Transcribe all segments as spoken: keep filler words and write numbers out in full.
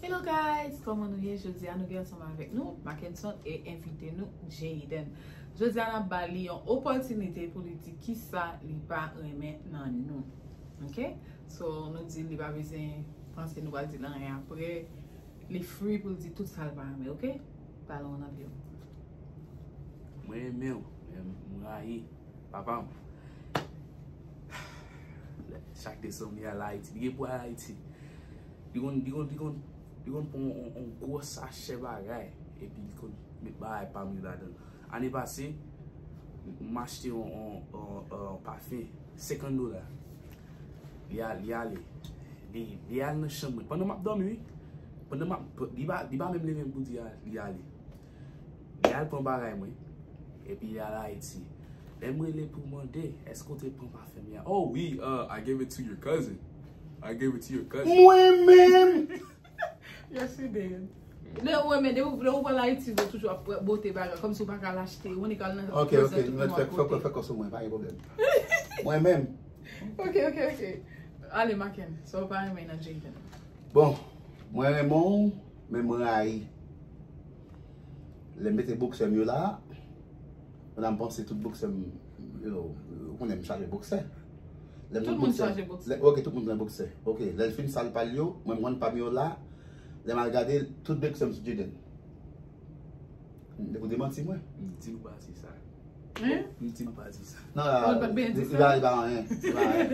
Hello guys, kòman nou ye? Jodi a nou gen ansanm avèk nou Mackenson e envite nou Jayden. Jodi a n ap ba li yon opòtinite pou li di kisa li pa renmen nan nou. Ok? So, nou di li pa bezwen panse nou pral di l anyen apre. Li free pou l di tout sa l pa renmen, ok? Pale w nan pye w. Mwen renmen w, men m rayi papa m. Chak desanm li al Ayiti. Li gen pou al Ayiti. Li konn, li konn, li konn, li konn pran yon, yon, yon gwo sachè bagay. Epi li konn met bagay pa m yo ladan l. Ane pase, m achte yon, yon, yon, yon pafen senkant dola. Li al, li ale. Li, li al nan chanm mwen. Pandan m ap dòmi, wi. Pandan m ap, li pa, li pa menm leve m pou di a- li ale. Li al pran bagay mwen. Epi li al Ayiti. Lè m rele pou mande, èske w te pran pafen m ya? Oh wi, uh, I gave it to your cousin. I gave it to your cousin. Mwen menm! Yes, you did. Lè ou renmen, lè ou, lè ou pral Ayiti, ou toujou ap bote bagay, kòmsi ou pa ka al achte, ou ni ka al nan Ok, ok, nou mèt fè, fè, fè kò sou mwen, pa gen pwoblèm. Mwen menm. Ok, ok, ok. Ale, Maken, sa w pa renmen nan Jayden? Bon, mwen renmen w, men mwen rayi. Lè m mete boksè m yo la, pandan m panse tout boksè m yo, ou konnen m chaje boksè. Lè m Tout met moun boksè, chaje boksè. lè, ok, tout moun gen boksè. Ok, lè l fin sal pa l yo, mwen m rann pa m yo la, lè m al gade, tout boksè m sou Jayden. Depi w demanti mwen. M di w pa di sa. Hein? M di w pa di sa. Non, Ou pa t byen di li sa? pa, li pa anyen. Li pa anyen.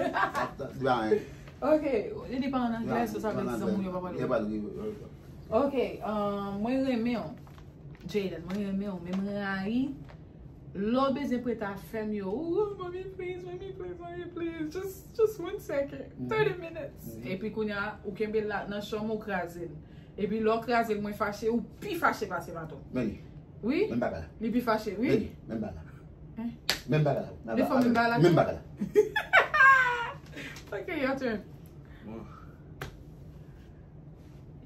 Li pa anyen. Ok, li di pa an anglè, so sa vle di zanmi yo pa pale. Li pa pale. Ok, um, mwen renmen w. Jayden, mwen renmen w, men mwen rayi lè w bezwen prete afè m yo. Ooh, mommy, please, mommy, please, mommy, please. Just, just one second. Thirty minutes. Epi kounye a, ou kenbe l la nan chanm ou kraze l. Epi lè w kraze l, mwen fache, ou pi fache pase maton. Meni. Wi? Menm bagay la. Li pi fache, wi? Meni, menm bagay la. Hein? Menm bagay la. Defò menm bagay la Menm tou? bagay la. Ok, your turn. Bon.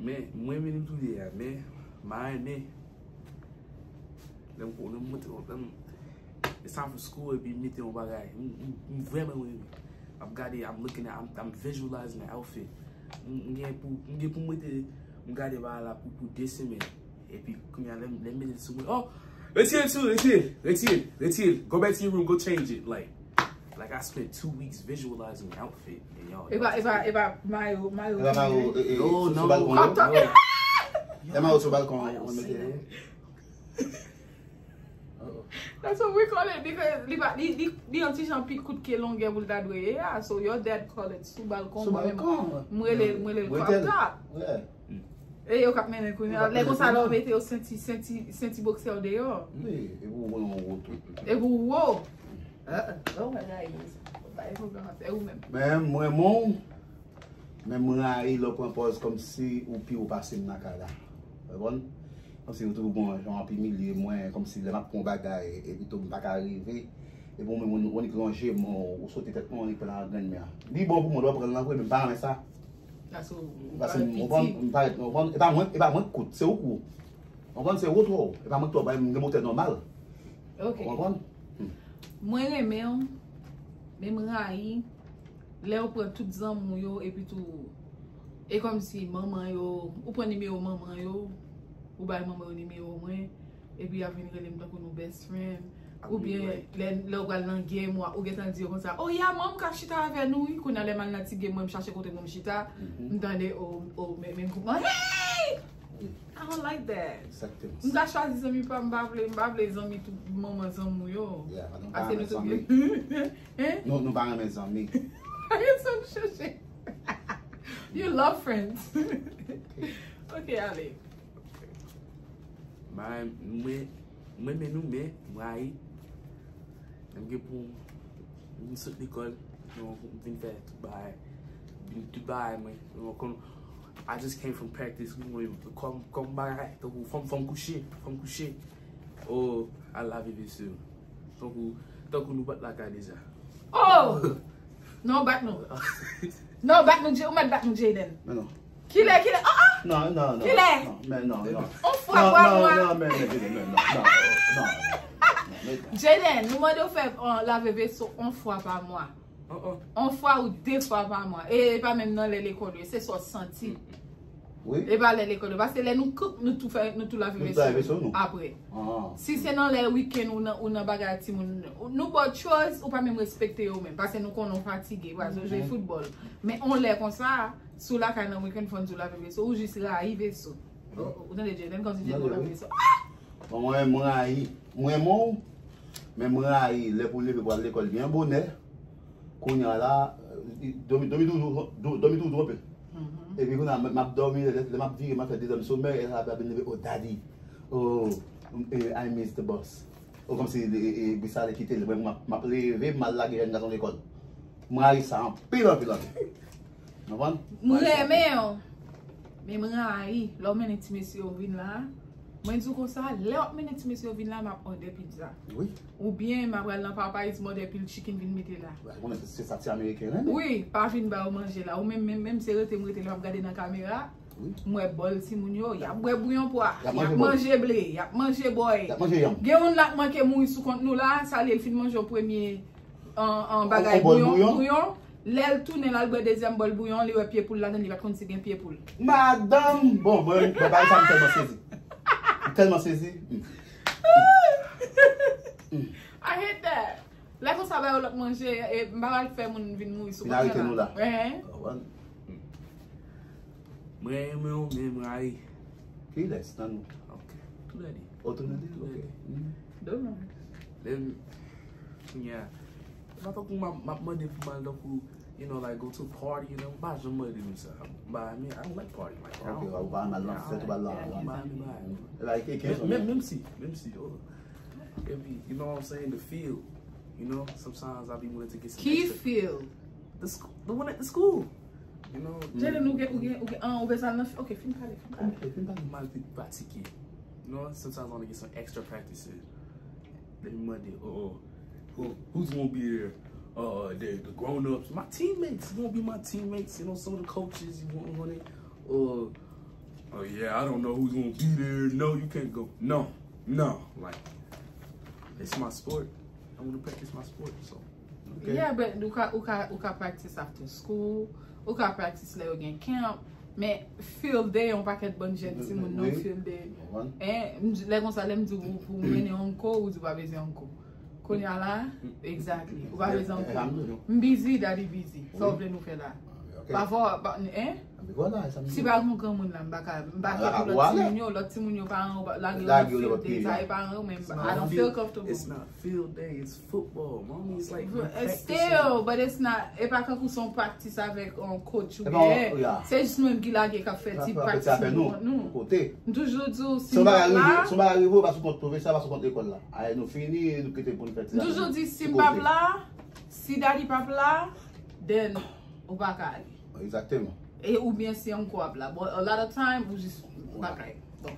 Men, mwen menm tou ye a, men, m a renmen. Lè m, lè m monte, lè m, it's time for school, epi m mete yon bagay. M, m, m vrèman renmen. M ap gade, I'm looking at, I'm, I'm visualizing the outfit. M, m gen pou, m gen pou m mete, m gade bagay la pou, pou de semèn. Epi, kounye a, lè m, lè m mete l sou mwen, oh! Retire l sou, retire l, retire l, retire l. Go back to your room, go change it. Like, like I spent two weeks visualizing the outfit. And y'all, E pa, e pa, e pa mayo, mayo. E pa mayo, e, e, No, sou, no. sou balkon yo. Kòtò. E mayo sou balkon, Mayo mwen mete. sou That's what we call it, because li pa, li, li, li yon ti jan pi kout ke longè pou l ta dwe ye a. So your dad call it sou balkon, Sou mwen menm, balkon. mwen rele, mwen rele l crop top. Yeah. E yo k ap mennen kounye a. Lè konsa lè w mete yo senti, senti, senti boksè w deyò. Wi, e pou w wè yon wo tou. E pou w wo. Uh-uh. Oh my God. Ba e pwoblèm ap fè ou menm. Men mwen, mon, men mwen rayi lè w pran pòz kòmsi ou pi wo pase m nan kay la. Ou konprann? Kòmsi ou toujou gon jan w ap imilye mwen, kòmsi lè m ap pran yon bagay, epi tou m pa ka rive. Epi ou menm, ou, ou nik lonje men w, ou sote tèt mwen, ou nik pran nan grenn men an. Li bon pou mwen, lè w pran l nan vre, men m pa renmen sa. Paske m, ou konprann, m parèt, ou konprann, e pa mwen, e pa mwen k kout, se ou k wo. Ou konprann, se ou twò wo. E pa mwen k twò wo, m gen motè nòmal. Ok. Ou konprann? Hmm. Mwen renmen w, men m rayi lè w pran tout zanmi w yo, epi tou, e kòmsi manman yo, ou pran nimewo manman yo, ou bay manman yo nimewo mwen, epi y ap vin rele m tankou nou best friend. Oubyen lè, lè w pral nan game, ou, ou gentan di yo konsa, "Oh, ya, mwen, m ka chita avè nou, wi." Kounye a, lè m al nan ti game mwen, m chache kote pou m chita, m tande, oh, oh, men, men gwoup mwen, "Hey!" I don't like that. Exactement. M ka chwazi zanmi pa m, m pa vle, m pa vle zanmi tout manman zanmi w yo. Yeah, nou pa renmen zanmi. Hein? Nou, nou pa renmen zanmi. Arrête ça, m chèche. You love friends. Ok, ale. Mwen, mwen, mwen men nou, men, mwen rayi. Lè m gen pou m sot lekòl, m vin fè tout bagay. Vin tout bagay mwen. Mwen konn, I just came from practice. Mwen, kòm, kòm bagay, tankou fò m, fò m kouche, fò m kouche. Oh, al lave vesè. Tankou, tankou nou pa t lakay deja. Oh! Non, bat nou. Non, bat nou, Jay-, ou mèt bat nou, Jayden. Men non. Kilè, kilè? Oh, oh! Non, non, non. Kilè? Non, men non, non. On fwa pa mwa. Non, men, men, men, men, non, non, non, non, men. Jayden, nou mande w fè, uh, lave veso on fwa pa mwa. Oh, oh. On fwa ou de fwa pa mwa. E, e pa menm nan lè lekòl yo, se sa w santi. Wi. E pa lè lekòl yo. Paske lè nou koup, nou tou fè, nou tou lave veso nou apre. Si se nan lè wikenn ou nan, ou nan bagay timoun, nou ba w chores, ou pa menm respekte yo menm. Paske nou konnen w fatige, paske w jwe foutbòl. Men on lè konsa, si w lakay nan wikenn, fò n di w lave veso, ou jis rayi veso. Ou tande, Jayden, kòmsi Jayden lave veso. Bon, mwen, mwen rayi. Mwen renmen w, men mwen rayi lè pou leve pou al lekòl byen bonè. Kounye a la, dòmi, dòmi toujou, dòmi toujou twonpe. Epi kounye a, m ap dòmi, lè, lè m ap vire, m ap fè dezòm somèy, e sa ap vin leve, oh daddy, oh, I miss the bus. Oh, kòmsi bus la te kite l, mwen, m ap, m ap leve, m al lage jèn gason lekòl. M rayi sa anpil, anpil, anpil. Konprann? M renmen w. Men m rayi lè w mennen ti mesye yo vin la. Mwen di w konsa, lè w ap mennen ti mesye yo vin la, m ap òdè pizza. Wi. Oubyen m ap pral nan Popeyes, m òdè pil chicken vin mete la. Ou konnen se sa ti ameriken renmen. Wi, pa vin ba yo manje la. Ou menm, menm, menm se rete m rete la, m ap gade nan kamera. M wè bòl timoun yo, y ap bwè bouyon pwa, y ap manje ble, y ap manje bòy. Y ap manje yanm. Gen youn la k manke mouri sou kont nou la, sa li, l fin manje yon premye an, an bagay bouyon, bouyon. Lè l tounen l al bwè dezyèm bòl bouyon, li wè pye poul ladan, li pa t konn si gen pye poul. Madanm! Bon, mwen, mwen, bagay sa m tèlman sezi. M tèlman sezi. I hate that. Lè konsa ba yo lòt manje, e, m pa pral fè moun vin mouri sou kont mwen la. Vin arete nou la. Ehe. Mwen renmen w, men m rayi. Kilès nan nou? Ok. Tou lè de. Oh, tou lè de? Ok. Domaj. Lè m, kounye a, se pa tankou m ap, m ap mande pou m al tankou, you know, like, go to a party, you know, m pa janm mande nou sa. M pa, I mean, I don't like party, like, I don't, Ok, ou pa renmen al nan fèt, ou pa al nan yeah, m pa renmen bagay. Like, e, e, Men, men, menm si, menm si, oh. Epi, you know what I'm saying, the feel, you know, sometimes I be wanting to get some Ki extra, feel? The school, the one at the school. You know, Jayden, ou gen, ou gen, ou gen, ah, ou bezwen al nan, ok, fin pale, fin pale. Ok, fin pale. M al vin pratike. You know, sometimes I want to get some extra practices. Let me Monday, oh, oh, who, who's gonna be there? Uh, the, the grown-ups, my teammates, gonna be my teammates, you know, some of the coaches, you want, want it, or, oh yeah, I don't know who's gonna be there, no, you can't go, no, no, like, it's my sport, I want to practice my sport, so. Yeah, but ou ka, ou ka, ou ka practice after school, ou ka practice lè yo gen camp, men field day, yon pakèt bann jèn timoun nan field day. Hein, lè konsa, lè m di w pou w mennen yon kou, ou di w pa bezwen yon kou. Kounye a la, exactly, ou pa bezwen yon kou. M busy, daddy busy. Sa w vle nou fè la? Pafwa, hein? Si pa gen yon granmoun la, m pa ka, m pa kè pou lòt timoun yo, lòt timoun yo, paran yo lage yo nan field day, sa e paran yo, men I don't feel comfortable. Field day, it's football, mommy. It's like we practicing. Still, but it's not, e pa kankou se yon practice avèk yon coach oubyen, se jis nou menm ki lage k ap fè ti practice nou kont nou. M toujou di w, si m p ap la, se yon bagay rive, se yon bagay rive, pa sou kont pwofesè, pa sou kont lekòl la. Ay, nou fini, nou kite pou n fè ti zafè nou. M toujou di, si m p ap la, si daddy p ap la, then ou pa ka ale. Egzakteman. E oubyen si yon kou ap la. But a lot of time, ou jis pa ka ale. Bon.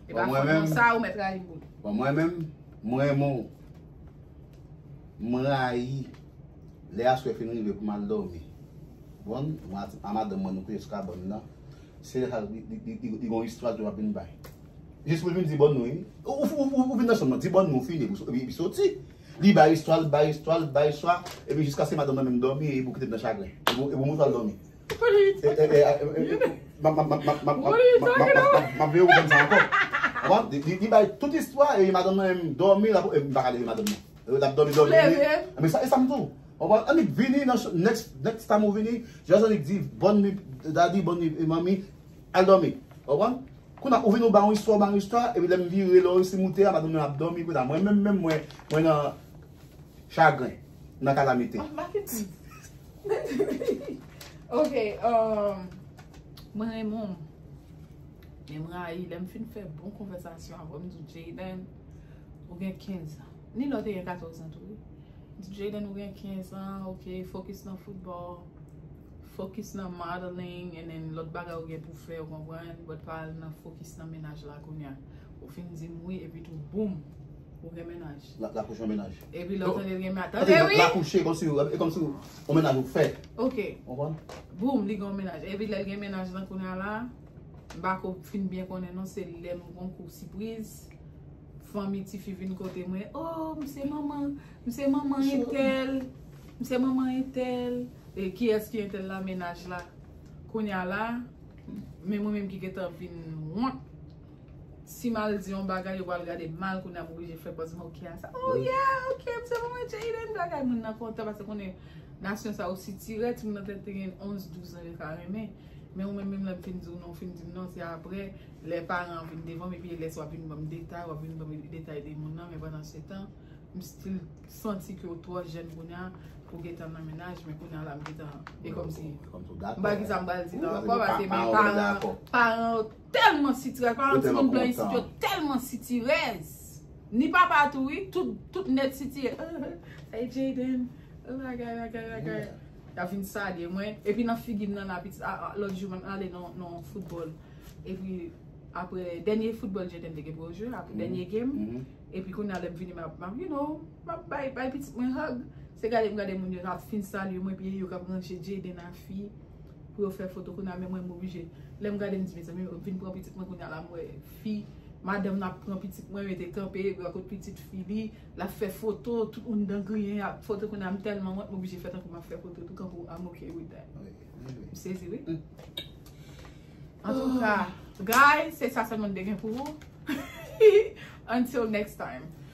E pa fòt mwen sa, ou mèt rayi boul. Bon, mwen menm, mwen menm, mwen rayi lè aswè fin rive pou m al dòmi. Bon, mwen a madanm mwen, nou kouche sou kabann nan. Se lè sa li, li, li, li, li gon istwa l tou ap vin bay. Jis pou l vin di bòn nou, wi. Ou, ou, ou, ou vin nan chanm nan, di bòn nou, fini, epi, epi soti. Li bay istwa l, bay istwa l, bay istwa, epi jiskaske madanm nan menm dòmi, epi ou kite l nan chagren. Epi, epi ou montre l dòmi. M ap veye ou konn sa ankò. Konprann? Li, li, li bay tout istwa, epi madanm nan menm dòmi, l ap, epi m pa ka leve madanm nan. L ap dòmi, dòmi, dòmi. Men sa, e sa m di w. Konprann? Annik vini nan next, next time ou vini, just annik di, bòn mi, daddy, bòn mi, manmi, al dòmi. Konprann? Kounye a, ou vin ou ba yon istwa, ou ba yon istwa, epi lè m vire lò isi moute a, madanm nan ap dòmi, kounye a, mwen menm, menm mwen, mwen nan chagren, nan kalamite. Ok, um, mwen renmen w. Men m rayi, lè m fin fè bon konvèsasyon avè w, m di w, Jayden, ou gen kenz an. Ni lè w te gen katòz an tou, wi. M di w, Jayden, ou gen kenz an, ok, focus nan foutbòl. Focus nan modeling, and then lòt bagay ou gen pou fè, ou konprann, but pa al nan focus nan mennaj la kounye a. Ou fin di m wi, epi tou, boum, ou gen mennaj. L ap, l ap kouche yon mennaj. Epi lè w tande l gen mennaj, tande wi! L ap kouche, kòmsi, e kòmsi yon mennaj ou fè. Ok. Konprann? Boum, li gen yon mennaj. Epi lè l gen mennaj lan kounye a la, m pa ko fin byen konnen non, se lè m gon kou sipriz. Fanmi tifi vin kote mwen, oh, m se manman, m se manman entèl, m se manman entèl. E kiyès ki entèl la? Mennaj la. Kounye a la, Men mwen menm ki gentan vin wont, si m al di yon bagay, yo pral gade m mal, kounye a m oblije fè pòz moke a sa. Oh yeah, ok, m se mwen Jayden, bagay moun nan kontan, paske konnen nasyon sa yo sitirè, timoun nan tèt te gen onz, douz an, yo ka renmen. Men ou menm, menm lè m fin di w non, w fin di m non, se apre, lè paran an vin devan m, epi lè sa w ap vin ban m detay, w ap vin ban m detay de moun nan, men pandan se tan, m still santi ke w twò jèn kounye a pou gentan nan mennaj, men kounye a la m gentan, e kòmsi, m pa ki sa m pral di nan rapò, paske men paran, paran yo tèlman sitirèz, paran timoun blan isit yo tèlman sitirèz. Ni papa tou wi, tout, tout nèt sitirèz. Hey Jayden, oh bagay, bagay, bagay. Y ap vin salye mwen. Epi nan figi m nan la, pitit, a, a, lòt jou, m ale nan, nan foutbòl. Epi apre, dènye foutbòl Jayden te gen pou yo jwe, apre dènye game. Epi kounye a lè m vini, m ap, m ap, you know, m ap bay, bay pitit mwen hug. Se gade m gade moun yo ap fin salye mwen, epi yo k ap ranje Jayden a fi pou yo fè foto. Kounye a men mwen, m oblije. Lè m gade, m di, mezanmi, yo vin pran pitit mwen, kounye a la m wè fi, madanm nan ap pran pitit mwen, mete kanpe bò kot pitit fi li, l ap fè foto, tout moun dan griyen ap foto, kounye a m tèlman wont, m oblije fè tankou m ap fè foto tou, kankou I'm okay with that. M sezi wi. Antouka, guys, se sa sèlman m te gen pou ou. Until next time.